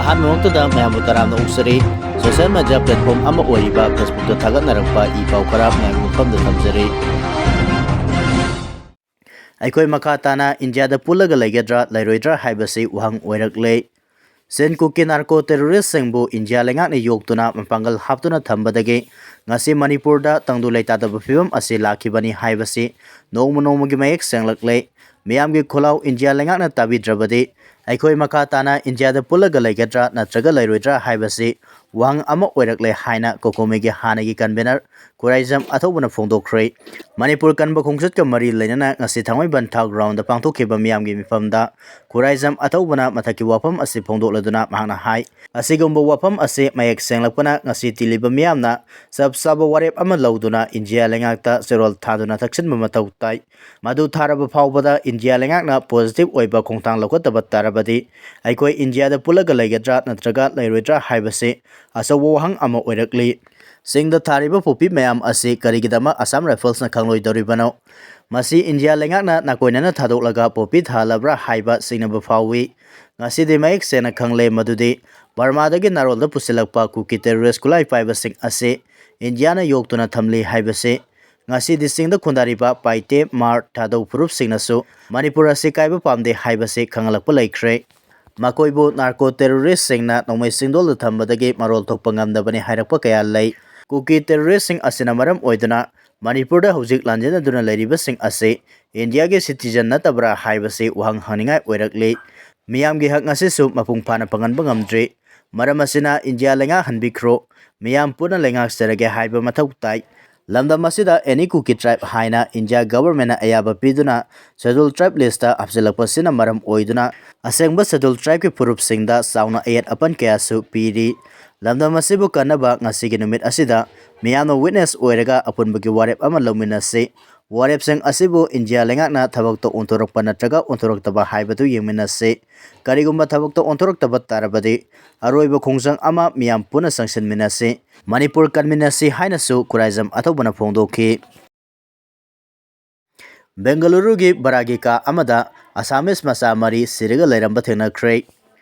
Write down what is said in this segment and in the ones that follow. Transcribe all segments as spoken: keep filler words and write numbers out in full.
ꯑꯍꯥꯟꯕꯃꯛꯇꯗ ꯃꯌꯥꯝꯕꯨ ꯇꯔꯥꯝꯅ ꯑꯣꯛꯆꯔꯤ꯫ Social media platform ꯑꯃ ꯑꯣꯏꯔꯤꯕ Facebookꯇ ꯊꯥꯒꯠꯅꯔꯛꯄ ꯏ ꯄꯥꯎ ꯈꯔ ꯃꯌꯥꯝꯒꯤ ꯃꯐꯝꯗ ꯊꯝꯖꯔꯤ꯫ ꯑꯩꯈꯣꯏ ꯃꯈꯥ ꯇꯥꯅ ꯏꯟꯗꯤꯌꯥꯗ ꯄꯨꯜꯂꯒ ꯂꯩꯒꯗ꯭ꯔꯥ ꯂꯩꯔꯣꯏꯗ꯭ꯔꯥ ꯍꯥꯏꯕꯁꯤ ꯋꯥꯍꯪ ꯑꯣꯏꯔꯛꯂꯦ꯫ ꯆꯤꯟ ꯀꯨꯀꯤ narco terroristꯁꯤꯡꯕꯨ ꯏꯟꯗꯤꯌꯥ ꯂꯩꯉꯥꯛꯅ ꯌꯣꯛꯇꯨꯅ ꯃꯄꯥꯡꯒꯜ ꯍꯥꯞꯇꯨꯅ ꯊꯝꯕꯗꯒꯤ ꯉꯁꯤ ꯃꯅꯤꯄꯨꯔꯗ ꯇꯪꯗꯨ ꯂꯩꯇꯥꯗꯕ ꯐꯤꯕꯝ ꯑꯁꯤ ꯂꯥꯛꯈꯤꯕꯅꯤ ꯍꯥꯏꯕꯁꯤ ꯅꯣꯡꯃ ꯅꯣꯡꯃꯒꯤ ꯃꯌꯦꯛ ꯁꯦꯡꯂꯛꯂꯦ꯫ ꯃꯤꯌꯥꯝꯒꯤ ꯈꯣꯜꯂꯥꯎ ꯏꯟꯗꯤꯌꯥ ꯂꯩꯉꯥꯛꯅ ꯇꯥꯕꯤꯗ꯭ꯔꯕꯗꯤ ꯑꯩꯈꯣꯏ ꯃꯈꯥ ꯇꯥꯅ ꯏꯟꯗꯤꯌꯥꯗ ꯄꯨꯜꯂꯒ ꯂꯩꯒꯗ꯭ꯔꯥ ꯅꯠꯇ꯭ꯔꯒ ꯂꯩꯔꯣꯏꯗ꯭ꯔꯥ ꯍꯥꯏꯕꯁꯤ ꯋꯥꯍꯪ ꯑꯃ ꯑꯣꯏꯔꯛꯂꯦ ꯍꯥꯏꯅ ꯀꯣꯀꯣꯃꯤꯒꯤ ꯍꯥꯟꯅꯒꯤ convener ꯈꯨꯔꯥꯏꯖꯝ ꯑꯊꯧꯕꯅ ꯐꯣꯡꯗꯣꯛꯈ꯭ꯔꯦ꯫ ꯃꯅꯤꯄꯨꯔ ꯀꯟꯕ ꯈꯣꯡꯆꯠꯀ ꯃꯔꯤ ꯂꯩꯅꯅ ꯉꯁꯤ ꯊꯥꯡꯃꯩꯕꯟ ꯊꯥꯎ groundꯗ ꯄꯥꯡꯊꯣꯛꯈꯤꯕ ꯃꯤꯌꯥꯝꯒꯤ ꯃꯤꯐꯝꯗ ꯈꯨꯔꯥꯏꯖꯝ ꯑꯊꯧꯕꯅ ꯃꯊꯛꯀꯤ ꯋꯥꯐꯝ ꯑꯁꯤ ꯐꯣꯡꯗꯣꯛꯂꯗꯨꯅ ꯃꯍꯥꯛꯅ ꯍꯥꯏ, ꯑꯁꯤꯒꯨꯝꯕ ꯋꯥꯐꯝ ꯑꯁꯤ ꯃꯌꯦꯛ ꯁꯦꯡꯂꯛꯄꯅ ꯉꯁꯤ ꯇꯤꯜꯂꯤꯕ ꯃꯤꯌꯥꯝꯅ ꯆꯞ ꯆꯥꯕ ꯋꯥꯔꯦꯞ ꯑꯃ ꯂꯧꯗꯨꯅ ꯏꯟꯗꯤꯌꯥ ꯂꯩꯉꯥꯛꯇ ꯆꯦꯔꯣꯜ ꯊꯥꯗꯨꯅ ꯊꯛꯆꯤꯟꯕ ꯃꯊꯧ ꯇꯥꯏ꯫ ꯃꯗꯨ ꯊꯥꯔꯕ ꯐꯥꯎꯕꯗ ꯏꯟꯗꯤꯌꯥ ꯂꯩꯉꯥꯛꯅ positive ꯑꯣꯏꯕ ꯈꯣꯡꯊꯥꯡ ꯂꯧꯈꯠꯇꯕ ꯇꯥꯔꯕꯗꯤ ꯑꯩꯈꯣꯏ ꯏꯟꯗꯤꯌꯥꯗ ꯄꯨꯜꯂꯒ ꯂꯩꯒꯗ꯭ꯔꯥ ꯅꯠꯇ꯭ꯔꯒ ꯂꯩꯔꯣꯏꯗ꯭ꯔꯥ ꯍꯥꯏꯕꯁꯤ ꯑꯆꯧꯕ ꯋꯥꯍꯪ ꯑꯃ ꯑꯣꯏꯔꯛꯂꯤ꯫ ꯆꯤꯡꯗ ꯊꯥꯔꯤꯕ ꯄꯣꯄꯤ ꯃꯌꯥꯝ ꯑꯁꯤ ꯀꯔꯤꯒꯤꯗꯃꯛ Assam Riflesꯅ ꯈꯪꯂꯣꯏꯗꯧꯔꯤꯕꯅꯣ? ꯃꯁꯤ ꯏꯟꯗꯤꯌꯥ ꯂꯩꯉꯥꯛꯅ ꯅꯥꯀꯣꯏꯅꯅ ꯊꯥꯗꯣꯛꯂꯒ ꯄꯣꯄꯤ ꯊꯥꯍꯜꯂꯕ꯭ꯔꯥ ꯍꯥꯏꯕ ꯆꯤꯡꯅꯕ ꯐꯥꯎꯏ꯫ ꯉꯁꯤꯗꯤ ꯃꯌꯦꯛ ꯁꯦꯡꯅ ꯈꯪꯂꯦ ꯃꯗꯨꯗꯤ ꯕꯔꯃꯥꯗꯒꯤ ꯅꯥꯔꯣꯜꯗ ꯄꯨꯁꯤꯜꯂꯛꯄ ꯀꯨꯀꯤ terrorist ꯈꯨꯠꯂꯥꯏ ꯄꯥꯏꯕꯁꯤꯡ ꯑꯁꯤ ꯏꯟꯗꯤꯌꯥꯅ ꯌꯣꯛꯇꯨꯅ ꯊꯝꯂꯤ ꯍꯥꯏꯕꯁꯤ ꯉꯁꯤꯗꯤ ꯆꯤꯡꯗ ꯈꯨꯟꯗꯥꯔꯤꯕ ꯄꯥꯏꯇꯦ, ꯃꯥꯔ, ꯊꯥꯗꯧ ꯐꯨꯔꯨꯞꯁꯤꯡꯅꯁꯨ ꯃꯅꯤꯄꯨꯔ ꯑꯁꯤ ꯀꯥꯏꯕ ꯄꯥꯝꯗꯦ ꯍꯥꯏꯕꯁꯤ ꯈꯪꯍꯜꯂꯛꯄ ꯂꯩꯈ꯭ꯔꯦ꯫ ꯃꯈꯣꯏꯕꯨ narco terroristꯁꯤꯡꯅ ꯅꯣꯡꯃꯩ ꯆꯤꯡꯗꯣꯜꯗ ꯊꯝꯕꯗꯒꯤ ꯃꯔꯣꯜ ꯊꯣꯛꯄ ꯉꯝꯗꯕꯅꯤ ꯍꯥꯏꯔꯛꯄ ꯀꯌꯥ ꯂꯩ꯫ ꯀꯨꯀꯤ terroristꯁꯤꯡ ꯑꯁꯤꯅ ꯃꯔꯝ ꯑꯣꯏꯗꯨꯅ ꯃꯅꯤꯄꯨꯔꯗ ꯍꯧꯖꯤꯛ ꯂꯥꯟꯖꯦꯟꯅꯗꯨꯅ ꯂꯩꯔꯤꯕꯁꯤꯡ ꯑꯁꯤ ꯏꯟꯗꯤꯌꯥꯒꯤ citizen ꯅꯠꯇꯕ꯭ꯔꯥ ꯍꯥꯏꯕꯁꯤ ꯋꯥꯍꯪ ꯍꯪꯅꯤꯡꯉꯥꯏ ꯑꯣꯏꯔꯛꯂꯤ꯫ ꯃꯤꯌꯥꯝꯒꯤ ꯍꯛ ꯑꯁꯤꯁꯨ ꯃꯄꯨꯡ ꯐꯥꯅ ꯐꯪꯍꯟꯕ ꯉꯝꯗ꯭ꯔꯤ꯫ ꯃꯔꯝ ꯑꯁꯤꯅ ꯏꯟꯗꯤꯌꯥ ꯂꯩꯉꯥꯛ ꯍꯟꯕꯤꯈ꯭ꯔꯣ꯫ ꯃꯤꯌꯥꯝ ꯄꯨꯟꯅ ꯂꯩꯉꯥꯛꯆꯔꯒꯦ ꯍꯥꯏꯕ ꯃꯊꯧ ꯇꯥꯏ꯫ ꯂꯝꯗꯝ ꯑꯁꯤꯗ any Kuki tribe ꯍꯥꯏꯅ ꯏꯟꯗꯤꯌꯥ governmentꯅ ꯑꯌꯥꯕ ꯄꯤꯗꯨꯅ Scheduled Tribe listꯇ ꯍꯥꯞꯆꯤꯜꯂꯛꯄꯁꯤꯅ ꯃꯔꯝ ꯑꯣꯏꯗꯨꯅ ꯑꯁꯦꯡꯕ Scheduled Tribeꯀꯤ ꯐꯨꯔꯨꯞꯁꯤꯡꯗ ꯆꯥꯎꯅ ꯑꯌꯦꯠ ꯑꯄꯟ ꯀꯌꯥꯁꯨ ꯄꯤꯔꯤ꯫ ꯂꯝꯗꯝ ꯑꯁꯤꯕꯨ ꯀꯟꯅꯕ ꯉꯁꯤꯒꯤ ꯅꯨꯃꯤꯠ ꯑꯁꯤꯗ ꯃꯤꯌꯥꯝꯅ witness ꯑꯣꯏꯔꯒ ꯑꯄꯨꯟꯕꯒꯤ ꯋꯥꯔꯦꯞ ꯑꯃ ꯂꯧꯃꯤꯟꯅꯁꯤ꯫ ꯋꯥꯔꯦꯞꯁꯤꯡ ꯑꯁꯤꯕꯨ ꯏꯟꯗꯤꯌꯥ ꯂꯩꯉꯥꯛꯅ ꯊꯕꯛꯇ ꯑꯣꯟꯊꯣꯔꯛꯄ ꯅꯠꯇ꯭ꯔꯒ ꯑꯣꯟꯊꯣꯔꯛꯇꯕ ꯍꯥꯏꯕꯗꯨ ꯌꯦꯡꯃꯤꯟꯅꯁꯤ꯫ ꯀꯔꯤꯒꯨꯝꯕ ꯊꯕꯛꯇ ꯑꯣꯟꯊꯣꯔꯛꯇꯕ ꯇꯥꯔꯕꯗꯤ ꯑꯔꯣꯏꯕ ꯈꯣꯡꯖꯪ ꯑꯃ ꯃꯤꯌꯥꯝ ꯄꯨꯟꯅ ꯆꯪꯁꯤꯟꯃꯤꯟꯅꯁꯤ꯫ ꯃꯅꯤꯄꯨꯔ ꯀꯟꯃꯤꯟꯅꯁꯤ ꯍꯥꯏꯅꯁꯨ ꯈꯨꯔꯥꯏꯖꯝ ꯑꯊꯧꯕꯅ ꯐꯣꯡꯗꯣꯛꯈꯤ꯫ ꯕꯦꯡꯒꯂꯨꯔꯨꯒꯤ ꯚꯔꯥꯒꯤ ꯀꯥ ꯑꯃꯗ Assamese ꯃꯆꯥ ꯃꯔꯤ ꯁꯤꯔꯒ ꯂꯩꯔꯝꯕ ꯊꯦꯡꯅꯈ꯭ꯔꯦ꯫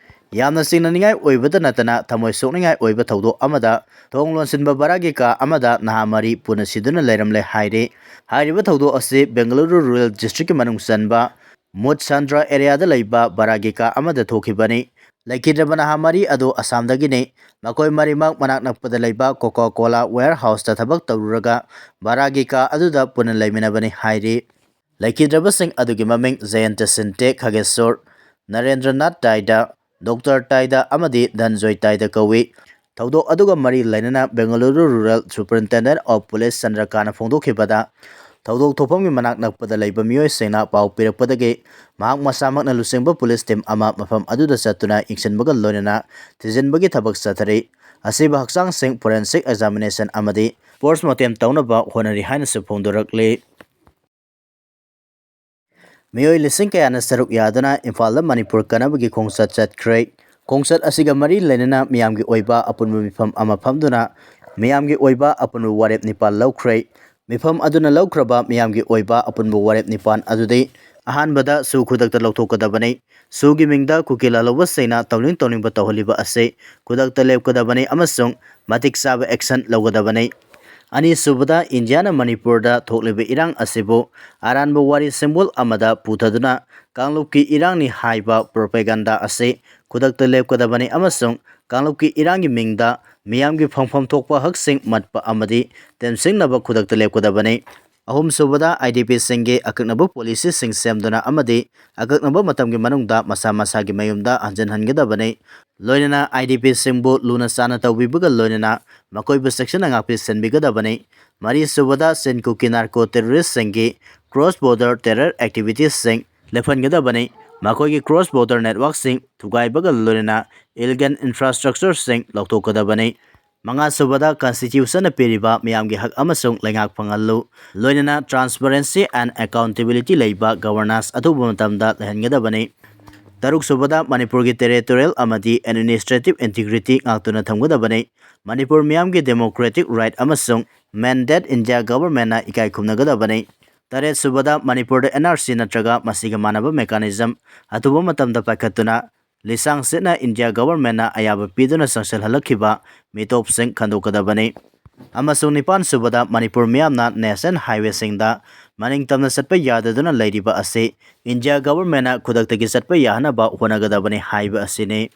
ꯌꯥꯝꯅ ꯆꯤꯡꯅꯅꯤꯡꯉꯥꯏ ꯑꯣꯏꯕꯇ ꯅꯠꯇꯅ ꯊꯃꯣꯏ ꯁꯣꯛꯅꯤꯡꯉꯥꯏ ꯑꯣꯏꯕ ꯊꯧꯗꯣꯛ ꯑꯃꯗ ꯊꯣꯡ ꯂꯣꯟꯁꯤꯟꯕ ꯕꯔꯥꯒꯤ ꯀꯥ ꯑꯃꯗ ꯅꯍꯥ ꯃꯔꯤ ꯄꯨꯟꯅ ꯁꯤꯗꯨꯅ ꯂꯩꯔꯝꯂꯦ ꯍꯥꯏꯔꯤ꯫ ꯍꯥꯏꯔꯤꯕ ꯊꯧꯗꯣꯛ ꯑꯁꯤ ꯕꯦꯡꯒꯂꯨꯔꯨ ꯔꯨꯔꯦꯜ ꯗꯤꯁꯇ꯭ꯔꯤꯛꯀꯤ ꯃꯅꯨꯡ ꯆꯟꯕ ꯃꯨꯠꯁꯥꯟꯗ꯭ꯔ ꯑꯦꯔꯤꯌꯥꯗ ꯂꯩꯕ ꯕꯔꯥꯒꯤ ꯀꯥ ꯑꯃꯗ ꯊꯣꯛꯈꯤꯕꯅꯤ꯫ ꯂꯩꯈꯤꯗ꯭ꯔꯕ ꯅꯍꯥ ꯃꯔꯤ ꯑꯗꯨ ꯑꯁꯥꯝꯗꯒꯤꯅꯤ꯫ ꯃꯈꯣꯏ ꯃꯔꯤꯃꯛ ꯃꯅꯥꯛ ꯅꯛꯄꯗ ꯂꯩꯕ ꯀꯣꯀꯥ ꯀꯣꯂꯥ ꯋꯦꯌꯔ ꯍꯥꯎꯁꯇ ꯊꯕꯛ ꯇꯧꯔꯨꯔꯒ ꯕꯔꯥꯒꯤ ꯀꯥ ꯑꯗꯨꯗ ꯄꯨꯟꯅ ꯂꯩꯃꯤꯟꯅꯕꯅꯤ ꯍꯥꯏꯔꯤ꯫ ꯂꯩꯈꯤꯗ꯭ꯔꯕꯁꯤꯡ ꯑꯗꯨꯒꯤ ꯃꯃꯤꯡ ꯖꯌꯟꯇ ꯁꯤꯟꯇꯦ, ꯈꯥꯒꯦꯁꯣꯔ, ꯅꯔꯦꯟꯗ꯭ꯔꯅꯥꯊ ꯇꯥꯏꯗ, ꯗꯣꯛꯇꯔ ꯇꯥꯏꯗ ꯑꯃꯗꯤ ꯙꯟꯖꯣꯏ ꯇꯥꯏꯗ ꯀꯧꯏ꯫ ꯊꯧꯗꯣꯛ ꯑꯗꯨꯒ ꯃꯔꯤ ꯂꯩꯅꯅ ꯕꯦꯡꯒꯂꯨꯔꯨ ꯔꯨꯔꯦꯜ ꯁꯨꯄꯔꯤꯟꯇꯦꯟꯗꯦꯟ ꯑꯣꯐ ꯄꯨꯂꯤꯁ ꯆꯟꯗ꯭ꯔꯀꯥꯟꯅ ꯐꯣꯡꯗꯣꯛꯈꯤꯕꯗ, ꯊꯧꯗꯣꯛ ꯊꯣꯛꯐꯝꯒꯤ ꯃꯅꯥꯛ ꯅꯛꯄꯗ ꯂꯩꯕ ꯃꯤꯑꯣꯏꯁꯤꯡꯅ ꯄꯥꯎ ꯄꯤꯔꯛꯄꯗꯒꯤ ꯃꯍꯥꯛ ꯃꯁꯥꯃꯛꯅ ꯂꯨꯆꯤꯡꯕ ꯄꯨꯂꯤꯁ ꯇꯤꯝ ꯑꯃ ꯃꯐꯝ ꯑꯗꯨꯗ ꯆꯠꯇꯨꯅ ꯌꯦꯡꯁꯤꯟꯕꯒ ꯂꯣꯏꯅꯅ ꯊꯤꯖꯤꯟꯕꯒꯤ ꯊꯕꯛ ꯆꯠꯊꯔꯤ꯫ ꯑꯁꯤꯕ ꯍꯛꯆꯥꯡꯁꯤꯡ ꯐꯣꯔꯦꯟꯁꯤꯛ ꯑꯦꯛꯖꯥꯃꯤꯅꯦꯁꯟ ꯑꯃꯗꯤ ꯄꯣꯁꯃꯣꯔꯇꯦꯝ ꯇꯧꯅꯕ ꯍꯣꯠꯅꯔꯤ ꯍꯥꯏꯅꯁꯨ ꯐꯣꯡꯗꯣꯔꯛꯂꯤ꯫ ꯃꯤꯑꯣꯏ ꯂꯤꯁꯤꯡ ꯀꯌꯥꯅ ꯁꯔꯨꯛ ꯌꯥꯗꯨꯅ ꯏꯝꯐꯥꯜꯗ ꯃꯅꯤꯄꯨꯔ ꯀꯟꯅꯕꯒꯤ ꯈꯣꯡꯆꯠ ꯆꯠꯈ꯭ꯔꯦ꯫ ꯈꯣꯡꯆꯠ ꯑꯁꯤꯒ ꯃꯔꯤ ꯂꯩꯅꯅ ꯃꯤꯌꯥꯝꯒꯤ ꯑꯣꯏꯕ ꯑꯄꯨꯟꯕ ꯃꯤꯐꯝ ꯑꯃ ꯐꯝꯗꯨꯅ ꯃꯤꯌꯥꯝꯒꯤ ꯑꯣꯏꯕ ꯑꯄꯨꯟꯕ ꯋꯥꯔꯦꯞ ꯅꯤꯄꯥꯜ ꯂꯧꯈ꯭ꯔꯦ꯫ ꯃꯤꯐꯝ ꯑꯗꯨꯅ ꯂꯧꯈ꯭ꯔꯕ ꯃꯤꯌꯥꯝꯒꯤ ꯑꯣꯏꯕ ꯑꯄꯨꯟꯕ ꯋꯥꯔꯦꯞ ꯅꯤꯄꯥꯜ ꯑꯗꯨꯗꯤ, ꯑꯍꯥꯟꯕꯗ ꯁꯨ ꯈꯨꯗꯛꯇ ꯂꯧꯊꯣꯛꯀꯗꯕꯅꯤ꯫ ꯁꯨꯒꯤ ꯃꯤꯡꯗ ꯀꯨꯀꯤ ꯂꯥꯜꯍꯧꯕꯁꯤꯡꯅ ꯇꯧꯅꯤꯡ ꯇꯧꯅꯤꯡꯕ ꯇꯧꯍꯜꯂꯤꯕ ꯑꯁꯤ ꯈꯨꯗꯛꯇ ꯂꯦꯞꯀꯗꯕꯅꯤ ꯑꯃꯁꯨꯡ ꯃꯇꯤꯛ ꯆꯥꯕ ꯑꯦꯛꯁꯟ ꯂꯧꯒꯗꯕꯅꯤ꯫ ꯑꯅꯤꯁꯨꯕꯗ, ꯏꯟꯗꯤꯌꯥꯅ ꯃꯅꯤꯄꯨꯔꯗ ꯊꯣꯛꯂꯤꯕ ꯏꯔꯥꯡ ꯑꯁꯤꯕꯨ ꯑꯔꯥꯟꯕ ꯋꯥꯔꯤ ꯁꯤꯝꯕꯣꯜ ꯑꯃꯗ ꯄꯨꯊꯗꯨꯅ ꯀꯥꯡꯂꯨꯞꯀꯤ ꯏꯔꯥꯡꯅꯤ ꯍꯥꯏꯕ ꯄ꯭ꯔꯣꯄꯦꯒꯥꯟꯗꯥ ꯑꯁꯤ ꯈꯨꯗꯛꯇ ꯂꯦꯞꯀꯗꯕꯅꯤ ꯑꯃꯁꯨꯡ ꯀꯥꯡꯂꯨꯞꯀꯤ ꯏꯔꯥꯡꯒꯤ ꯃꯤꯡꯗ ꯃꯤꯌꯥꯝꯒꯤ ꯐꯪꯐꯝ ꯊꯣꯛꯄ ꯍꯛꯁꯤꯡ ꯃꯠꯄ ꯑꯃꯗꯤ ꯇꯦꯝꯁꯤꯡꯅꯕ ꯈꯨꯗꯛꯇ ꯂꯦꯞꯀꯗꯕꯅꯤ꯫ ꯑꯍꯨꯝꯁꯨꯕꯗ, ꯑꯥꯏ ꯗꯤ ꯄꯤꯁꯤꯡꯒꯤ ꯑꯀꯛꯅꯕ ꯄꯣꯂꯤꯁꯤꯁꯤꯡ ꯁꯦꯝꯗꯨꯅ ꯑꯃꯗꯤ ꯑꯀꯛꯅꯕ ꯃꯇꯝꯒꯤ ꯃꯅꯨꯡꯗ ꯃꯁꯥ ꯃꯁꯥꯒꯤ ꯃꯌꯨꯝꯗ ꯍꯟꯖꯤꯟꯍꯟꯒꯗꯕꯅꯤ꯫ ꯂꯣꯏꯅꯅ ꯑꯥꯏ ꯗꯤ ꯄꯤꯁꯤꯡꯕꯨ ꯂꯨꯅ ꯆꯥꯟꯅ ꯇꯧꯕꯤꯕꯒ ꯂꯣꯏꯅꯅ ꯃꯈꯣꯏꯕꯨ ꯆꯦꯛꯁꯤꯟꯅ ꯉꯥꯛꯄꯤ ꯁꯦꯟꯕꯤꯒꯗꯕꯅꯤ꯫ ꯃꯔꯤꯁꯨꯕꯗ, ꯆꯤꯟ ꯀꯨꯀꯤ ꯅꯥꯔꯀꯣ ꯇꯦꯔꯣꯔꯤꯁꯁꯤꯡꯒꯤ ꯀ꯭ꯔꯣꯁ ꯕꯣꯔꯗꯔ ꯇꯦꯔꯔ ꯑꯦꯛꯇꯤꯚꯤꯇꯤꯁꯁꯤꯡ ꯂꯦꯞꯍꯟꯒꯗꯕꯅꯤ꯫ ꯃꯈꯣꯏꯒꯤ ꯀ꯭ꯔꯣꯁ ꯕꯣꯔꯗꯔ ꯅꯦꯠꯋꯥꯔꯛꯁꯤꯡ ꯊꯨꯒꯥꯏꯕꯒ ꯂꯣꯏꯅꯅ ꯏꯂꯤꯒꯦꯜ ꯏꯟꯐ꯭ꯔꯥꯁ꯭ꯇ꯭ꯔꯛꯆꯔꯁꯤꯡ ꯂꯧꯊꯣꯛꯀꯗꯕꯅꯤ꯫ ꯃꯉꯥꯁꯨꯕꯗ, ꯀꯟꯁꯇꯤꯇ꯭ꯌꯨꯁꯟꯅ ꯄꯤꯔꯤꯕ ꯃꯤꯌꯥꯝꯒꯤ ꯍꯛ ꯑꯃꯁꯨꯡ ꯂꯩꯉꯥꯛ ꯐꯪꯍꯜꯂꯨ, ꯂꯣꯏꯅꯅ transparency and accountability ꯂꯩꯕ ꯒꯕꯔꯅꯥꯟꯁ ꯑꯊꯨꯕ ꯃꯇꯝꯗ ꯂꯩꯍꯟꯒꯗꯕꯅꯤ꯫ ꯇꯔꯨꯛꯁꯨꯕꯗ, ꯃꯅꯤꯄꯨꯔꯒꯤ ꯇꯦꯔꯤꯇꯣꯔꯤꯌꯦꯜ ꯑꯃꯗꯤ ꯑꯦꯗꯃꯤꯅꯤꯁꯇ꯭ꯔꯦꯇꯤꯚ ꯏꯟꯇꯤꯒ꯭ꯔꯤꯇꯤ ꯉꯥꯛꯇꯨꯅ ꯊꯝꯒꯗꯕꯅꯤ꯫ ꯃꯅꯤꯄꯨꯔ ꯃꯤꯌꯥꯝꯒꯤ ꯗꯦꯃꯣꯀ꯭ꯔꯦꯇꯤꯛ ꯔꯥꯏꯠ ꯑꯃꯁꯨꯡ ꯃꯦꯟꯗꯦꯠ ꯏꯟꯗꯤꯌꯥ ꯒꯕꯔꯃꯦꯟꯅ ꯏꯀꯥꯏ ꯈꯨꯝꯅꯒꯗꯕꯅꯤ꯫ ꯇꯔꯦꯠꯁꯨꯕꯗ, ꯃꯅꯤꯄꯨꯔꯗ ꯑꯦꯟ ꯑꯥꯔ ꯁꯤ ꯅꯠꯇ꯭ꯔꯒ ꯃꯁꯤꯒ ꯃꯥꯟꯅꯕ ꯃꯦꯀꯥꯅꯤꯖꯝ ꯑꯊꯨꯕ ꯃꯇꯝꯗ ꯄꯥꯏꯈꯠꯇꯨꯅ ꯂꯤꯁꯥꯡꯁꯤꯠꯅ ꯏꯟꯗꯤꯌꯥ ꯒꯚꯔꯟꯃꯦꯟꯠꯅ ꯑꯌꯥꯕ ꯄꯤꯗꯨꯅ ꯆꯪꯁꯤꯜꯍꯜꯂꯛꯈꯤꯕ ꯃꯤꯇꯣꯞꯁꯤꯡ ꯈꯟꯗꯣꯛꯀꯗꯕꯅꯤ꯫ ꯑꯃꯁꯨꯡ ꯅꯤꯄꯥꯟ ꯁꯨꯕꯗ, ꯃꯅꯤꯄꯨꯔ ꯃꯤꯌꯥꯝꯅ ꯅꯦꯁꯅꯦꯜ ꯍꯥꯏꯋꯦꯁꯤꯡꯗ ꯃꯅꯤꯡ ꯇꯝꯅ ꯆꯠꯄ ꯌꯥꯗꯗꯨꯅ ꯂꯩꯔꯤꯕ ꯑꯁꯤ ꯏꯟꯗꯤꯌꯥ ꯒꯚꯔꯟꯃꯦꯟꯠꯅ ꯈꯨꯗꯛꯇꯒꯤ ꯆꯠꯄ ꯌꯥꯍꯟꯅꯕ ꯍꯣꯠꯅꯒꯗꯕꯅꯤ ꯍꯥꯏꯕ ꯑꯁꯤꯅꯤ꯫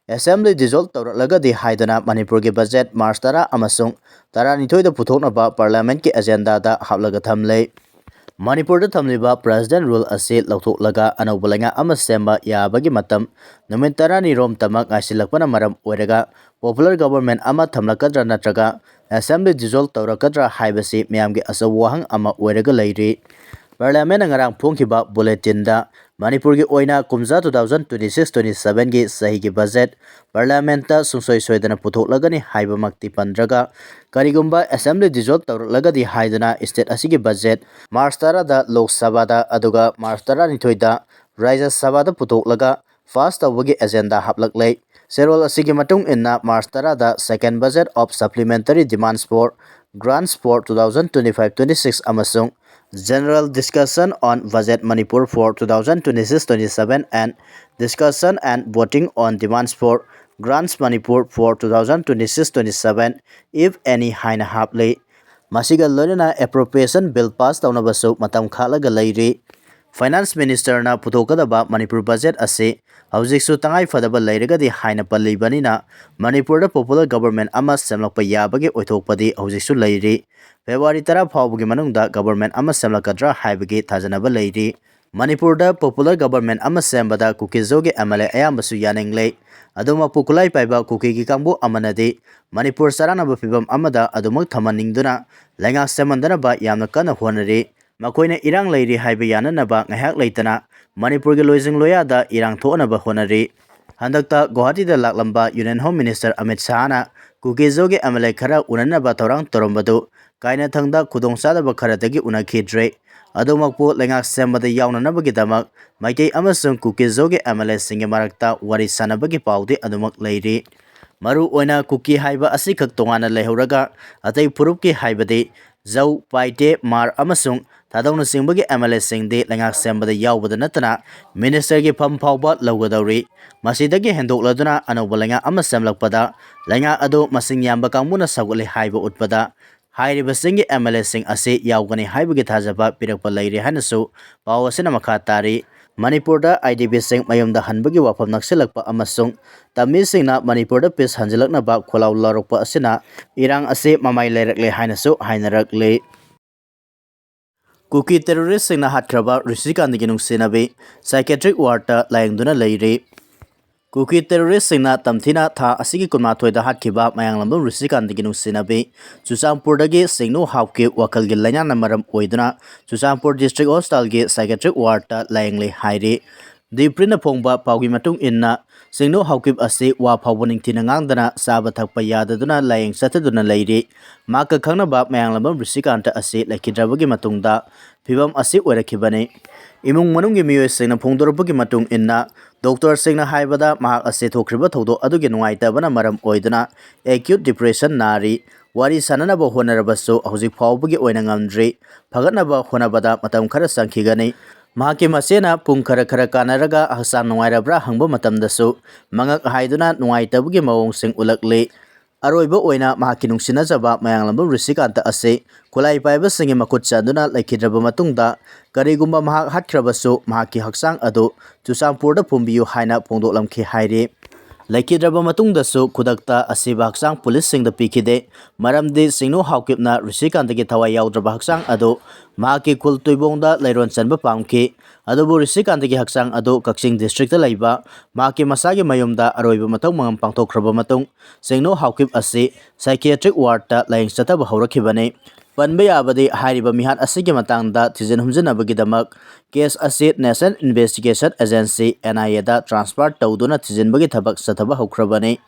ꯑꯦꯁꯦꯝꯕ꯭ꯂꯤ ꯗꯤꯖꯣꯜꯕ ꯇꯧꯔꯛꯂꯒꯗꯤ ꯍꯥꯏꯗꯨꯅ ꯃꯅꯤꯄꯨꯔꯒꯤ ꯕꯖꯦꯠ ꯃꯥꯔꯆ ꯇꯔꯥ ꯑꯃꯁꯨꯡ ꯇꯔꯥꯅꯤꯊꯣꯏꯗ ꯄꯨꯊꯣꯛꯅꯕ ꯄꯥꯔꯂꯤꯌꯥꯃꯦꯟꯠꯀꯤ ꯑꯦꯖꯦꯟꯗꯥꯗ ꯍꯥꯞꯂꯒ ꯊꯝꯂꯦ꯫ ꯃꯅꯤꯄꯨꯔꯗ ꯊꯝꯂꯤꯕ ꯄ꯭ꯔꯦꯁꯤꯗꯦꯟꯠ ꯔꯨꯜ ꯑꯁꯤ ꯂꯧꯊꯣꯛꯂꯒ ꯑꯅꯧꯕ ꯂꯩꯉꯥꯛ ꯑꯃ ꯁꯦꯝꯕ ꯌꯥꯕꯒꯤ ꯃꯇꯝ ꯅꯨꯃꯤꯠ ꯇꯔꯥꯅꯤ ꯔꯣꯝꯇꯃꯛ ꯉꯥꯏꯁꯤꯜꯂꯛꯄꯅ ꯃꯔꯝ ꯑꯣꯏꯔꯒ ꯄꯣꯄꯨꯂꯔ ꯒꯚꯔꯟꯃꯦꯟꯠ ꯑꯃ ꯊꯝꯂꯛꯀꯗ꯭ꯔꯥ ꯅꯠꯇ꯭ꯔꯒ ꯑꯦꯁꯦꯝꯕ꯭ꯂꯤ ꯗꯤꯖꯣꯜꯕ ꯇꯧꯔꯛꯀꯗ꯭ꯔꯥ ꯍꯥꯏꯕꯁꯤ ꯃꯤꯌꯥꯝꯒꯤ ꯑꯆꯧꯕ ꯋꯥꯍꯪ ꯑꯃ ꯑꯣꯏꯔꯒ ꯂꯩꯔꯤ꯫ ꯄꯥꯔꯂꯤꯌꯥꯃꯦꯟꯠꯅ ꯉꯔꯥꯡ ꯐꯣꯡꯈꯤꯕ ꯕꯨꯂꯦꯇꯤꯟꯗ ꯃꯅꯤꯄꯨꯔꯒꯤ ꯑꯣꯏꯅ ꯀꯨꯝꯖꯥ two thousand twenty six twenty seven ꯒꯤ ꯆꯍꯤꯒꯤ ꯕꯖꯦꯠ ꯄꯥꯔꯂꯤꯌꯥꯃꯦꯟꯠꯇ ꯁꯨꯡꯁꯣꯏ ꯁꯣꯏꯗꯅ ꯄꯨꯊꯣꯛꯂꯒꯅꯤ ꯍꯥꯏꯕꯃꯛꯇꯤ ꯄꯟꯗ꯭ꯔꯒ, ꯀꯔꯤꯒꯨꯝꯕ ꯑꯦꯁꯦꯝꯕ꯭ꯂꯤ ꯗꯤꯖꯣꯜꯕ ꯇꯧꯔꯛꯂꯒꯗꯤ ꯍꯥꯏꯗꯨꯅ ꯁ꯭ꯇꯦꯠ ꯑꯁꯤꯒꯤ ꯕꯖꯦꯠ ꯃꯥꯔꯆ ꯇꯔꯥꯗ ꯂꯣꯛ ꯁꯚꯥꯗ ꯑꯗꯨꯒ ꯃꯥꯔꯆ ꯇꯔꯥꯅꯤꯊꯣꯏꯗ ꯔꯥꯖ꯭ꯌ ꯁꯚꯥꯗ ꯄꯨꯊꯣꯛꯂꯒ ꯄꯥꯁ ꯇꯧꯕꯒꯤ ꯑꯦꯖꯦꯟꯗꯥ ꯍꯥꯞꯂꯛꯂꯦ꯫ ꯆꯦꯔꯣꯜ ꯑꯁꯤꯒꯤ ꯃꯇꯨꯡ ꯏꯟꯅ ꯃꯥꯔꯆ ꯇꯔꯥꯗ second budget of supplementary demands for grants for two thousand twenty five twenty six ꯑꯃꯁꯨꯡ General discussion on budget Manipur for two thousand twenty six twenty seven and discussion and voting on demands for grants Manipur for two thousand twenty six twenty seven, if any, ꯍꯥꯏꯅ happily. ꯃꯁꯤꯒ ꯂꯣꯏꯅꯅ ꯑꯦꯄ꯭ꯔꯣꯄ꯭ꯔꯤꯌꯦꯁꯟ bill pass ꯇꯧꯅꯕꯁꯨ ꯃꯇꯝ ꯈꯥꯛꯂꯒ ꯂꯩꯔꯤ꯫ Finance ꯃꯤꯅꯤꯁꯇꯔꯅ ꯄꯨꯊꯣꯛꯀꯗꯕ Manipur budget ꯑꯁꯤ ꯍꯧꯖꯤꯛꯁꯨ ꯇꯉꯥꯏ ꯐꯗꯕ ꯂꯩꯔꯒꯗꯤ ꯍꯥꯏꯅ ꯄꯜꯂꯤꯕꯅꯤꯅ, ꯃꯅꯤꯄꯨꯔꯗ ꯄꯣꯄꯨꯂꯔ ꯒꯚꯔꯟꯃꯦꯟꯠ ꯑꯃ ꯁꯦꯝꯂꯛꯄ ꯌꯥꯕꯒꯤ ꯑꯣꯏꯊꯣꯛꯄꯗꯤ ꯍꯧꯖꯤꯛꯁꯨ ꯂꯩꯔꯤ꯫ ꯐꯦꯕ꯭ꯔꯨꯋꯥꯔꯤ ꯇꯔꯥ ꯐꯥꯎꯕꯒꯤ ꯃꯅꯨꯡꯗ ꯒꯚꯔꯟꯃꯦꯟꯠ ꯑꯃ ꯁꯦꯝꯂꯛꯀꯗ꯭ꯔꯥ ꯍꯥꯏꯕꯒꯤ ꯊꯥꯖꯅꯕ ꯂꯩꯔꯤ꯫ ꯃꯅꯤꯄꯨꯔꯗ ꯄꯣꯄꯨꯂꯔ ꯒꯚꯔꯟꯃꯦꯟꯠ ꯑꯃ ꯁꯦꯝꯕꯗ ꯀꯨꯀꯤꯖꯣꯒꯤ ꯑꯦꯝ ꯑꯦꯜ ꯑꯦ ꯑꯌꯥꯝꯕꯁꯨ ꯌꯥꯅꯤꯡꯂꯦ꯫ ꯑꯗꯨꯃꯛꯄꯨ ꯈꯨꯠꯂꯥꯏ ꯄꯥꯏꯕ ꯀꯨꯀꯤꯒꯤ ꯀꯥꯡꯕꯨ ꯑꯃꯅꯗꯤ ꯃꯅꯤꯄꯨꯔ ꯆꯔꯥꯡꯅꯕ ꯐꯤꯕꯝ ꯑꯃꯗ ꯑꯗꯨꯃꯛ ꯊꯝꯍꯟꯅꯤꯡꯗꯨꯅ ꯂꯩꯉꯥꯛ ꯁꯦꯝꯍꯟꯗꯅꯕ ꯌꯥꯝꯅ ꯀꯟꯅ ꯍꯣꯠꯅꯔꯤ꯫ ꯃꯈꯣꯏꯅ ꯏꯔꯥꯡ ꯂꯩꯔꯤ ꯍꯥꯏꯕ ꯌꯥꯅꯅꯕ ꯉꯥꯏꯍꯥꯛ ꯂꯩꯇꯅ ꯃꯅꯤꯄꯨꯔꯒꯤ ꯂꯣꯏꯖꯤꯡ ꯂꯣꯌꯥꯗ ꯏꯔꯥꯡ ꯊꯣꯛꯍꯟꯅꯕ ꯍꯣꯠꯅꯔꯤ꯫ ꯍꯟꯗꯛꯇ ꯒꯨꯋꯥꯍꯥꯇꯤꯗ ꯂꯥꯛꯂꯝꯕ ꯌꯨꯅꯤꯌꯟ ꯍꯣꯝ ꯃꯤꯅꯤꯁꯇꯔ ꯑꯃꯤꯠ ꯁꯥꯍꯅ ꯀꯨꯀꯤꯖꯣꯒꯤ ꯑꯦꯝ ꯑꯦꯜ ꯑꯦ ꯈꯔ ꯎꯅꯅꯕ ꯊꯧꯔꯥꯡ ꯇꯧꯔꯝꯕꯗꯨ ꯀꯥꯏꯅꯊꯪꯗ ꯈꯨꯗꯣꯡꯆꯥꯗꯕ ꯈꯔꯗꯒꯤ ꯎꯅꯈꯤꯗ꯭ꯔꯦ꯫ ꯑꯗꯨꯃꯛꯄꯨ ꯂꯩꯉꯥꯛ ꯁꯦꯝꯕꯗ ꯌꯥꯎꯅꯅꯕꯒꯤꯗꯃꯛ ꯃꯩꯇꯩ ꯑꯃꯁꯨꯡ ꯀꯨꯀꯤꯖꯣꯒꯤ ꯑꯦꯝ ꯑꯦꯜ ꯑꯦꯁꯤꯡꯒꯤ ꯃꯔꯛꯇ ꯋꯥꯔꯤ ꯁꯥꯟꯅꯕꯒꯤ ꯄꯥꯎꯗꯤ ꯑꯗꯨꯃꯛ ꯂꯩꯔꯤ꯫ ꯃꯔꯨꯑꯣꯏꯅ ꯀꯨꯀꯤ ꯍꯥꯏꯕ ꯑꯁꯤꯈꯛ ꯇꯣꯉꯥꯟꯅ ꯂꯩꯍꯧꯔꯒ ꯑꯇꯩ ꯐꯨꯔꯨꯞꯀꯤ ꯍꯥꯏꯕꯗꯤ ꯖꯧ, ꯄꯥꯏꯇꯦ, ꯃꯥꯔ ꯑꯃꯁꯨꯡ ꯊꯥꯗꯧꯅꯆꯤꯡꯕꯒꯤ ꯑꯦꯝ ꯑꯦꯜ ꯑꯦꯁꯤꯡꯗꯤ ꯂꯩꯉꯥꯛ ꯁꯦꯝꯕꯗ ꯌꯥꯎꯕꯗ ꯅꯠꯇꯅ ꯃꯤꯅꯤꯁꯇꯔꯒꯤ ꯐꯝ ꯐꯥꯎꯕ ꯂꯧꯒꯗꯧꯔꯤ꯫ ꯃꯁꯤꯗꯒꯤ ꯍꯦꯟꯗꯣꯛꯂꯗꯨꯅ ꯑꯅꯧꯕ ꯂꯩꯉꯥꯛ ꯑꯃ ꯁꯦꯝꯂꯛꯄꯗ ꯂꯩꯉꯥꯛ ꯑꯗꯨ ꯃꯁꯤꯡ ꯌꯥꯝꯕ ꯀꯥꯡꯕꯨꯅ ꯁꯧꯒꯠꯂꯤ ꯍꯥꯏꯕ ꯎꯠꯄꯗ ꯍꯥꯏꯔꯤꯕꯁꯤꯡꯒꯤ ꯑꯦꯝ ꯑꯦꯜ ꯑꯦꯁꯤꯡ ꯑꯁꯤ ꯌꯥꯎꯒꯅꯤ ꯍꯥꯏꯕꯒꯤ ꯊꯥꯖꯕ ꯄꯤꯔꯛꯄ ꯂꯩꯔꯦ ꯍꯥꯏꯅꯁꯨ ꯄꯥꯎ ꯑꯁꯤꯅ ꯃꯈꯥ ꯇꯥꯔꯤ꯫ ꯃꯅꯤꯄꯨꯔꯗ ꯑꯥꯏ ꯗꯤ ꯕꯤꯁꯤꯡ ꯃꯌꯨꯝꯗ ꯍꯟꯕꯒꯤ ꯋꯥꯐꯝ ꯅꯛꯁꯤꯜꯂꯛꯄ ꯑꯃꯁꯨꯡ ꯇꯝꯃꯤꯁꯤꯡꯅ ꯃꯅꯤꯄꯨꯔꯗ ꯄꯤꯁ ꯍꯟꯖꯤꯜꯂꯛꯅꯕ ꯈꯣꯜꯂꯥꯎ ꯂꯥꯎꯔꯛꯄ ꯑꯁꯤꯅ ꯏꯔꯥꯡ ꯑꯁꯤ ꯃꯃꯥꯏ ꯂꯩꯔꯛꯂꯦ ꯍꯥꯏꯅꯁꯨ ꯍꯥꯏꯅꯔꯛꯂꯤ꯫ ꯀꯨꯀꯤ ꯇꯦꯔꯣꯔꯤꯁꯁꯤꯡꯅ ꯍꯥꯠꯈ꯭ꯔꯕ ꯔꯤꯁꯤꯀꯥꯟꯇꯒꯤ ꯅꯨꯡꯁꯤꯅꯕꯤ ꯁꯥꯏꯀꯦꯇ꯭ꯔꯤꯛ ꯋꯥꯔꯗꯇ ꯂꯥꯌꯦꯡꯗꯨꯅ ꯂꯩꯔꯤ꯫ ꯀꯨꯀꯤ ꯇꯦꯔꯣꯔꯤꯁꯁꯤꯡꯅ ꯇꯝꯊꯤꯅ ꯊꯥ ꯑꯁꯤꯒꯤ ꯀꯨꯟꯃꯥꯊꯣꯏꯗ ꯍꯥꯠꯈꯤꯕ ꯃꯌꯥꯡꯂꯝꯕꯝ ꯔꯤꯁꯤꯀꯥꯟꯇꯒꯤ ꯅꯨꯡꯁꯤꯅꯕꯤ ꯆꯨꯔꯆꯥꯟꯄꯨꯔꯗꯒꯤ ꯁꯤꯡꯅꯨ ꯍꯥꯎꯀꯤꯞ ꯋꯥꯈꯜꯒꯤ ꯂꯥꯏꯅꯥꯅ ꯃꯔꯝ ꯑꯣꯏꯗꯨꯅ ꯆꯨꯔꯆꯥꯟꯄꯨꯔ ꯗꯤꯁꯇ꯭ꯔꯤꯛ ꯍꯣꯁꯄꯤꯇꯥꯜꯒꯤ ꯁꯥꯏꯀꯦꯇ꯭ꯔꯤꯛ ꯋꯥꯔꯗꯇ ꯂꯥꯌꯦꯡꯂꯤ ꯍꯥꯏꯔꯤ꯫ ꯗꯤꯄ꯭ꯔꯤꯅ ꯐꯣꯡꯕ ꯄꯥꯎꯒꯤ ꯃꯇꯨꯡ ꯏꯟꯅ, ꯁꯤꯡꯅꯨ ꯍꯥꯎꯀꯤꯞ ꯑꯁꯤ ꯋꯥ ꯐꯥꯎꯕ ꯅꯤꯡꯊꯤꯅ ꯉꯥꯡꯗꯅ ꯆꯥꯕ ꯊꯛꯄ ꯌꯥꯗꯗꯨꯅ ꯂꯥꯌꯦꯡ ꯆꯠꯊꯗꯨꯅ ꯂꯩꯔꯤ꯫ ꯃꯍꯥꯛꯀ ꯈꯪꯅꯕ ꯃꯌꯥꯡꯂꯝꯕꯝ ꯔꯤꯁꯤꯀꯥꯟꯇ ꯑꯁꯤ ꯂꯩꯈꯤꯗ꯭ꯔꯕꯒꯤ ꯃꯇꯨꯡꯗ ꯐꯤꯕꯝ ꯑꯁꯤ ꯑꯣꯏꯔꯛꯈꯤꯕꯅꯤ꯫ ꯏꯃꯨꯡ ꯃꯅꯨꯡꯒꯤ ꯃꯤꯑꯣꯏꯁꯤꯡꯅ ꯐꯣꯡꯗꯣꯔꯛꯄꯒꯤ ꯃꯇꯨꯡ ꯏꯟꯅ, ꯗꯣꯛꯇꯔꯁꯤꯡꯅ ꯍꯥꯏꯕꯗ ꯃꯍꯥꯛ ꯑꯁꯤ ꯊꯣꯛꯈ꯭ꯔꯤꯕ ꯊꯧꯗꯣꯛ ꯑꯗꯨꯒꯤ ꯅꯨꯡꯉꯥꯏꯇꯕꯅ ꯃꯔꯝ ꯑꯣꯏꯗꯨꯅ ꯑꯦꯀ꯭ꯌꯨꯠ ꯗꯤꯄ꯭ꯔꯦꯁꯟ ꯅꯥꯔꯤ꯫ ꯋꯥꯔꯤ ꯁꯥꯟꯅꯅꯕ ꯍꯣꯠꯅꯔꯕꯁꯨ ꯍꯧꯖꯤꯛ ꯐꯥꯎꯕꯒꯤ ꯑꯣꯏꯅ ꯉꯝꯗ꯭ꯔꯤ꯫ ꯐꯒꯠꯅꯕ ꯍꯣꯠꯅꯕꯗ ꯃꯇꯝ ꯈꯔ ꯆꯪꯈꯤꯒꯅꯤ꯫ ꯃꯍꯥꯛꯀꯤ ꯃꯆꯦꯅ ꯄꯨꯡ ꯈꯔ ꯈꯔ ꯀꯥꯟꯅꯔꯒ ꯍꯛꯆꯥꯡ ꯅꯨꯡꯉꯥꯏꯔꯕ꯭ꯔꯥ ꯍꯪꯕ ꯃꯇꯝꯗꯁꯨ ꯃꯉꯛ ꯍꯥꯏꯗꯨꯅ ꯅꯨꯡꯉꯥꯏꯇꯕꯒꯤ ꯃꯑꯣꯡꯁꯤꯡ ꯎꯠꯂꯛꯂꯤ꯫ ꯑꯔꯣꯏꯕ ꯑꯣꯏꯅ ꯃꯍꯥꯛꯀꯤ ꯅꯨꯡꯁꯤꯅꯖꯕ ꯃꯌꯥꯡꯂꯝꯕꯝ ꯔꯤꯁꯤꯀꯥꯟꯇ ꯑꯁꯤ ꯈꯨꯠꯂꯥꯏ ꯄꯥꯏꯕꯁꯤꯡꯒꯤ ꯃꯈꯨꯠ ꯆꯟꯗꯨꯅ ꯂꯩꯈꯤꯗ꯭ꯔꯕ ꯃꯇꯨꯡꯗ, ꯀꯔꯤꯒꯨꯝꯕ ꯃꯍꯥꯛ ꯍꯥꯠꯈ꯭ꯔꯕꯁꯨ ꯃꯍꯥꯛꯀꯤ ꯍꯛꯆꯥꯡ ꯑꯗꯨ ꯆꯨꯔꯆꯥꯟꯄꯨꯔꯗ ꯐꯨꯝꯕꯤꯌꯨ ꯍꯥꯏꯅ ꯐꯣꯡꯗꯣꯛꯂꯝꯈꯤ ꯍꯥꯏꯔꯤ꯫ ꯂꯩꯈꯤꯗ꯭ꯔꯕ ꯃꯇꯨꯡꯗꯁꯨ ꯈꯨꯗꯛꯇ ꯑꯁꯤꯕ ꯍꯛꯆꯥꯡ ꯄꯨꯂꯤꯁꯁꯤꯡꯗ ꯄꯤꯈꯤꯗꯦ, ꯃꯔꯝꯗꯤ ꯁꯤꯡꯅꯨ ꯍꯥꯎꯀꯤꯞꯅ ꯔꯤꯁꯤꯀꯥꯟꯇꯒꯤ ꯊꯋꯥꯏ ꯌꯥꯎꯗ꯭ꯔꯕ ꯍꯛꯆꯥꯡ ꯑꯗꯨ ꯃꯍꯥꯛꯀꯤ ꯈꯨꯜ ꯇꯨꯏꯕꯣꯡꯗ ꯂꯩꯔꯣꯟ ꯆꯟꯕ ꯄꯥꯝꯈꯤ꯫ ꯑꯗꯨꯕꯨ ꯔꯤꯁꯤꯀꯥꯟꯇꯒꯤ ꯍꯛꯆꯥꯡ ꯑꯗꯨ ꯀꯛꯆꯤꯡ ꯗꯤꯁꯇ꯭ꯔꯤꯛꯇ ꯂꯩꯕ ꯃꯍꯥꯛꯀꯤ ꯃꯁꯥꯒꯤ ꯃꯌꯨꯝꯗ ꯑꯔꯣꯏꯕ ꯃꯊꯧ ꯃꯉꯝ ꯄꯥꯡꯊꯣꯛꯈ꯭ꯔꯕ ꯃꯇꯨꯡ, ꯁꯤꯡꯅꯨ ꯍꯥꯎꯀꯤꯞ ꯑꯁꯤ ꯁꯥꯏꯀꯤꯌꯥꯇ꯭ꯔꯤꯛ ꯋꯥꯔꯗꯇ ꯂꯥꯌꯦꯡ ꯆꯠꯊꯕ ꯍꯧꯔꯛꯈꯤꯕꯅꯤ꯫ ꯄꯟꯕ ꯌꯥꯕꯗꯤ, ꯍꯥꯏꯔꯤꯕ ꯃꯤꯍꯥꯠ ꯑꯁꯤꯒꯤ ꯃꯇꯥꯡꯗ ꯊꯤꯖꯤꯟ ꯍꯨꯝꯖꯤꯟꯅꯕꯒꯤꯗꯃꯛ ꯀꯦꯁ ꯑꯁꯤ National Investigation Agency, N I A the transfer ꯇꯧꯗꯨꯅ ꯊꯤꯖꯤꯟꯕꯒꯤ ꯊꯕꯛ ꯆꯠꯊꯕ ꯍꯧꯈ꯭ꯔꯕꯅꯤ꯫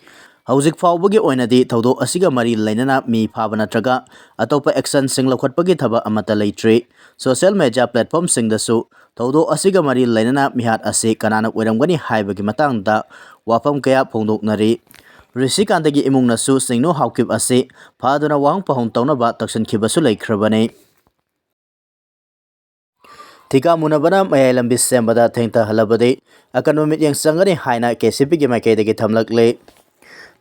ꯍꯧꯖꯤꯛ ꯐꯥꯎꯕꯒꯤ ꯑꯣꯏꯅꯗꯤ ꯊꯧꯗꯣꯛ ꯑꯁꯤꯒ ꯃꯔꯤ ꯂꯩꯅꯅ ꯃꯤ ꯐꯥꯕ ꯅꯠꯇ꯭ꯔꯒ ꯑꯇꯣꯞꯄ actionꯁꯤꯡ ꯂꯧꯈꯠꯄꯒꯤ ꯊꯕꯛ ꯑꯃꯠꯇ ꯂꯩꯇ꯭ꯔꯤ꯫ Social media platformꯁꯤꯡꯗꯁꯨ ꯊꯧꯗꯣꯛ ꯑꯁꯤꯒ ꯃꯔꯤ ꯂꯩꯅꯅ ꯃꯤꯍꯥꯠ ꯑꯁꯤ ꯀꯅꯥꯅ ꯑꯣꯏꯔꯝꯒꯅꯤ ꯍꯥꯏꯕꯒꯤ ꯃꯇꯥꯡꯗ ꯋꯥꯐꯝ ꯀꯌꯥ ꯐꯣꯡꯗꯣꯛꯅꯔꯤ꯫ ꯔꯤꯁꯤꯀꯥꯟꯇꯒꯤ ꯏꯃꯨꯡꯅꯁꯨ ꯁꯤꯡꯅꯨ ꯍꯥꯎꯀꯤꯞ ꯑꯁꯤ ꯐꯥꯗꯨꯅ ꯋꯥꯍꯪ ꯄꯥꯎꯍꯪ ꯇꯧꯅꯕ ꯇꯛꯁꯤꯟꯈꯤꯕꯁꯨ ꯂꯩꯈ꯭ꯔꯕꯅꯤ꯫ ꯊꯤꯀꯥ ꯃꯨꯟꯅꯕꯅ ꯃꯌꯥꯏ ꯂꯝꯕꯤ ꯁꯦꯝꯕꯗ ꯊꯦꯡꯊꯍꯜꯂꯕꯗꯤ ꯑꯀꯟꯕ ꯃꯤꯠꯌꯦꯡ ꯆꯪꯒꯅꯤ ꯍꯥꯏꯅ ꯀꯦ ꯁꯤ ꯄꯤꯒꯤ ꯃꯥꯏꯀꯩꯗꯒꯤ ꯊꯝꯂꯛꯂꯤ꯫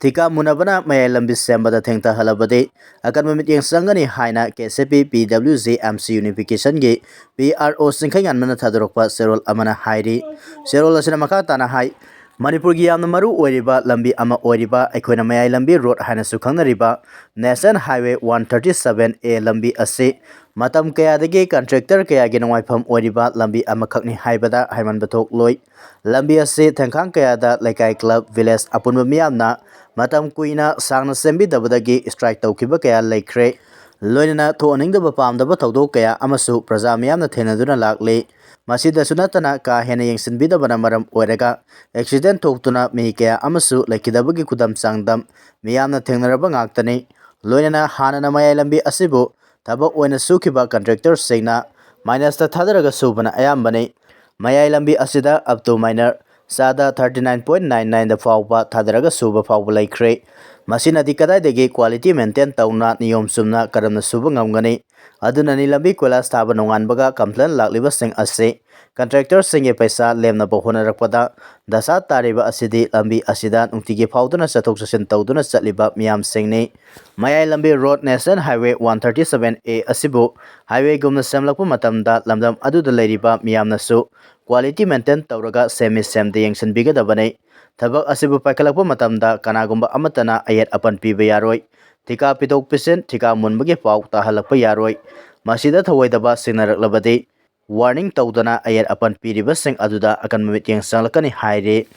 ꯊꯤꯀꯥ ꯃꯨꯟꯅꯕꯅ ꯃꯌꯥꯏ ꯂꯝꯕꯤ ꯁꯦꯝꯕꯗ ꯊꯦꯡꯊꯍꯜꯂꯕꯗꯤ ꯑꯀꯟꯕ ꯃꯤꯠꯌꯦꯡ ꯆꯪꯒꯅꯤ ꯍꯥꯏꯅ ꯀꯦ ꯁꯤ ꯄꯤ ꯄꯤ W G M C ꯌꯨꯅꯤꯐꯤꯀꯦꯁꯟꯒꯤ P R ꯑꯣ ꯆꯤꯡꯈꯩꯉꯥꯟꯕꯅ ꯊꯥꯗꯣꯔꯛꯄ ꯆꯦꯔꯣꯜ ꯑꯃꯅ ꯍꯥꯏꯔꯤ꯫ ꯆꯦꯔꯣꯜ ꯑꯁꯤꯅ ꯃꯈꯥ ꯇꯥꯅ ꯍꯥꯏ, ꯃꯅꯤꯄꯨꯔꯒꯤ ꯌꯥꯝꯅ ꯃꯔꯨ ꯑꯣꯏꯔꯤꯕ ꯂꯝꯕꯤ ꯑꯃ ꯑꯣꯏꯔꯤꯕ ꯑꯩꯈꯣꯏꯅ ꯃꯌꯥꯏ ꯂꯝꯕꯤ ꯔꯣꯗ ꯍꯥꯏꯅꯁꯨ ꯈꯪꯅꯔꯤꯕ national highway one thirty seven A ꯂꯝꯕꯤ ꯑꯁꯤ ꯃꯇꯝ ꯀꯌꯥꯗꯒꯤ ꯀꯟꯇ꯭ꯔꯦꯛꯇꯔ ꯀꯌꯥꯒꯤ ꯅꯨꯡꯉꯥꯏꯐꯝ ꯑꯣꯏꯔꯤꯕ ꯂꯝꯕꯤ ꯑꯃꯈꯛꯅꯤ ꯍꯥꯏꯕꯗ ꯍꯥꯏꯃꯟꯕ ꯊꯣꯛꯂꯣꯏ꯫ ꯂꯝꯕꯤ ꯑꯁꯤ ꯊꯦꯡꯈꯥꯡ ꯀꯌꯥꯗ ꯂꯩꯀꯥꯏ, ꯀ꯭ꯂꯕ, ꯚꯤꯂꯦꯖ ꯑꯄꯨꯟꯕ ꯃꯤꯌꯥꯝꯅ ꯃꯇꯝ ꯀꯨꯏꯅ ꯁꯥꯡꯅ ꯁꯦꯝꯕꯤꯗꯕꯗꯒꯤ ꯁ꯭ꯇ꯭ꯔꯥꯏꯛ ꯇꯧꯈꯤꯕ ꯀꯌꯥ ꯂꯩꯈ꯭ꯔꯦ꯫ ꯂꯣꯏꯅꯅ ꯊꯣꯛꯍꯟꯅꯤꯡꯗꯕ ꯄꯥꯝꯗꯕ ꯊꯧꯗꯣꯛ ꯀꯌꯥ ꯑꯃꯁꯨ ꯄ꯭ꯔꯖꯥ ꯃꯤꯌꯥꯝꯅ ꯊꯦꯡꯅꯗꯨꯅ ꯂꯥꯛꯂꯤ꯫ ꯃꯁꯤꯗꯁꯨ ꯅꯠꯇꯅ ꯀꯥ ꯍꯦꯟꯅ ꯌꯦꯡꯁꯤꯟꯕꯤꯗꯕꯅ ꯃꯔꯝ ꯑꯣꯏꯔꯒ ꯑꯦꯛꯁꯤꯗꯦꯟ ꯊꯣꯛꯇꯨꯅ ꯃꯤ ꯀꯌꯥ ꯑꯃꯁꯨ ꯂꯩꯈꯤꯗꯕꯒꯤ ꯈꯨꯗꯝ ꯆꯥꯡꯗꯝ ꯃꯤꯌꯥꯝꯅ ꯊꯦꯡꯅꯔꯕ ꯉꯥꯛꯇꯅꯤ꯫ ꯂꯣꯏꯅꯅ ꯍꯥꯟꯅꯅ ꯃꯌꯥꯏ ꯂꯝꯕꯤ ꯑꯁꯤꯕꯨ ꯊꯕꯛ ꯑꯣꯏꯅ ꯁꯨꯈꯤꯕ ꯀꯟꯇ꯭ꯔꯦꯛꯇꯔꯁꯤꯡꯅ ꯃꯥꯏꯅꯁꯇ ꯊꯥꯗꯔꯒ ꯁꯨꯕꯅ ꯑꯌꯥꯝꯕꯅꯤ꯫ ꯃꯌꯥꯏ ꯂꯝꯕꯤ ꯑꯁꯤꯗ up to minor ꯆꯥꯗ thirty nine point nine nine ꯗ ꯐꯥꯎꯕ ꯊꯥꯗꯔꯒ ꯁꯨꯕ ꯐꯥꯎꯕ ꯂꯩꯈ꯭ꯔꯦ꯫ ꯃꯁꯤꯅꯗꯤ ꯀꯗꯥꯏꯗꯒꯤ quality maintain ꯇꯧꯅ ꯅꯤꯌꯣꯝ ꯆꯨꯝꯅ ꯀꯔꯝꯅ ꯁꯨꯕ ꯉꯝꯒꯅꯤ? ꯑꯗꯨꯅꯅꯤ ꯂꯝꯕꯤ ꯀꯣꯏꯂꯥꯁ ꯊꯥꯕ ꯅꯣꯡꯉꯥꯟꯕꯒ ꯀꯝꯄ꯭ꯂꯦꯟ ꯂꯥꯛꯂꯤꯕꯁꯤꯡ ꯑꯁꯤ꯫ ꯀꯟꯇ꯭ꯔꯦꯛꯇꯔꯁꯤꯡꯒꯤ ꯄꯩꯁꯥ ꯂꯦꯝꯅꯕ ꯍꯣꯠꯅꯔꯛꯄꯗ ꯗꯁꯥ ꯇꯥꯔꯤꯕ ꯑꯁꯤꯗꯤ ꯂꯝꯕꯤ ꯑꯁꯤꯗ ꯅꯨꯡꯇꯤꯒꯤ ꯐꯥꯎꯗꯨꯅ ꯆꯠꯊꯣꯛ ꯆꯠꯁꯤꯟ ꯇꯧꯗꯨꯅ ꯆꯠꯂꯤꯕ ꯃꯤꯌꯥꯝꯁꯤꯡꯅꯤ꯫ ꯃꯌꯥꯏ ꯂꯝꯕꯤ road national highway one thirty seven A ꯑꯁꯤꯕꯨ ꯍꯥꯏꯋꯦꯒꯨꯝꯅ ꯁꯦꯝꯂꯛꯄ ꯃꯇꯝꯗ ꯂꯝꯗꯝ ꯑꯗꯨꯗ ꯂꯩꯔꯤꯕ ꯃꯤꯌꯥꯝꯅꯁꯨ quality maintain ꯇꯧꯔꯒ ꯁꯦꯝꯃꯤ ꯁꯦꯝꯗꯦ ꯌꯦꯡꯁꯤꯟꯕꯤꯒꯗꯕꯅꯤ꯫ ꯊꯕꯛ ꯑꯁꯤꯕꯨ ꯄꯥꯏꯈꯠꯂꯛꯄ ꯃꯇꯝꯗ ꯀꯅꯥꯒꯨꯝꯕ ꯑꯃꯠꯇꯅ ꯑꯌꯦꯠ ꯑꯄꯟ ꯄꯤꯕ ꯌꯥꯔꯣꯏ꯫ ꯊꯤꯀꯥ ꯄꯤꯊꯣꯛ ꯄꯤꯁꯤꯟ, ꯊꯤꯀꯥ ꯃꯨꯟꯕꯒꯤ ꯄꯥꯎ ꯇꯥꯍꯜꯂꯛꯄ ꯌꯥꯔꯣꯏ꯫ ꯃꯁꯤꯗ ꯊꯧꯑꯣꯏꯗꯕ ꯁꯤꯡꯅꯔꯛꯂꯕꯗꯤ ꯋꯥꯔꯅꯤꯡ ꯇꯧꯗꯅ ꯑꯌꯦꯠ ꯑꯄꯟ ꯄꯤꯔꯤꯕꯁꯤꯡ ꯑꯗꯨꯗ ꯑꯀꯟꯕ ꯃꯤꯠꯌꯦꯡ ꯆꯪꯂꯛꯀꯅꯤ ꯍꯥꯏꯔꯤ꯫